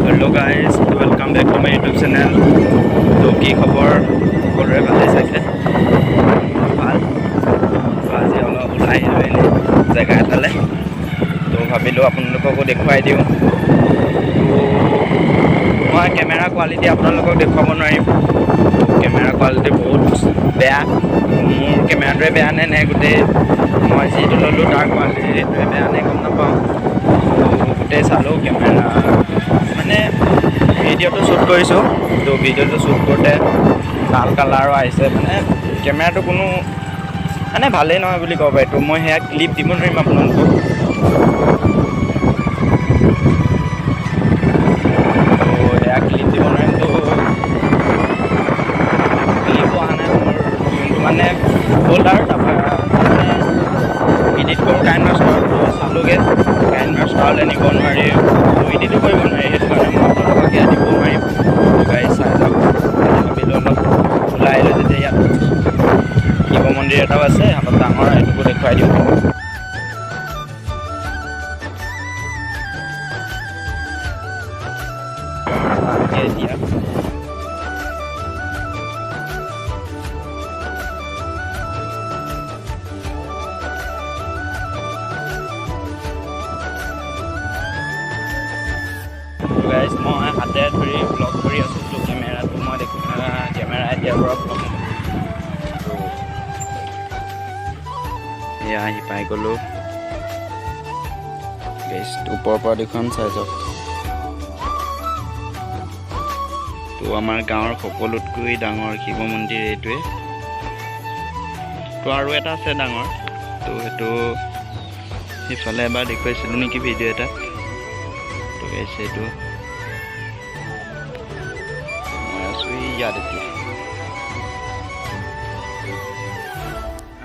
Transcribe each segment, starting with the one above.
Hello guys, welcome back to my YouTube channel. তো কি খবৰ সকলোৰে? ভালেই চাগে? ভাল। তো আজি অলপ ওলাই আহিলোঁ এনেই জেগা এটালৈ। তো ভাবিলোঁ আপোনালোককো দেখুৱাই দিওঁ। তো মই কেমেৰা কোৱালিটি আপোনালোকক দেখুৱাব নোৱাৰিম। কেমেৰা কোৱালিটি বহুত বেয়া। মোৰ কেমেৰাটোৱে বেয়া নে নে গোটেই মই যিটো ল'লোঁ তাৰ কোৱালিটিটোৱে বেয়া নে গম নাপাওঁ। তো গোটেই চালোঁ কেমেৰা, মানে ভিডিঅ'টো শ্বুট কৰিছোঁ। তো ভিডিঅ'টো শ্বুট কৰোঁতে লাল কালাৰো আহিছে, মানে কেমেৰাটো কোনো মানে ভালেই নহয় বুলি ক'ব পাৰি। তো মই সেয়া ক্লিপ দিব নোৱাৰিম আপোনালোকক। তো সেয়া ক্লিপ দিব নোৱাৰিম। তো ক্লিপো অহা নাই মোৰ যোনটো মানে হ'ল আৰু তাৰপৰা মানে এডিট কৰোঁ কাইনমাষ্টাৰত। তো চালোঁগৈ, কাইনমাষ্টাৰলৈ নিব নোৱাৰি, এডিটো কৰিব নোৱাৰি। সেইটো কাৰণে মই আপোনালোকক সেয়া দিব নোৱাৰিম। তো গাইজ, চাই যাওক। আজি ভাবিলোঁ অলপ ওলাই আহিলোঁ যেতিয়া ইয়াত শিৱ মন্দিৰ এটাও আছে অলপ ডাঙৰ, সেইটোকো দেখুৱাই দিওঁ। পামগৈ এতিয়া। গাইজ, মই হাতেৰে ধৰি ব্লগ কৰি আছোঁ। তো কেমেৰাটো মই দেখো, কেমেৰা এতিয়াৰ পৰা ব্লগ। তো এয়া আহি পাই গ'লোঁ গাইজ। ওপৰৰ পৰা দেখুৱাম, চাই যাওক। তো আমাৰ গাঁৱৰ সকলোতকৈ ডাঙৰ শিৱ মন্দিৰ এইটোৱে। তো আৰু এটা আছে ডাঙৰ, তো সেইটো সিফালে এবাৰ দেখুৱাইছিলোঁ নেকি ভিডিঅ' এটাত। তো গাইজ, এইটো মই আছোঁ ইয়াত এতিয়া।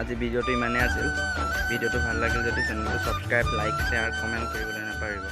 আজি ভিডিঅ'টো ইমানেই আছিল। ভিডিঅ'টো ভাল লাগিল যদি চেনেলটো ছাবস্ক্ৰাইব, লাইক, শ্বেয়াৰ, কমেণ্ট কৰিবলৈ নাপাহৰিব।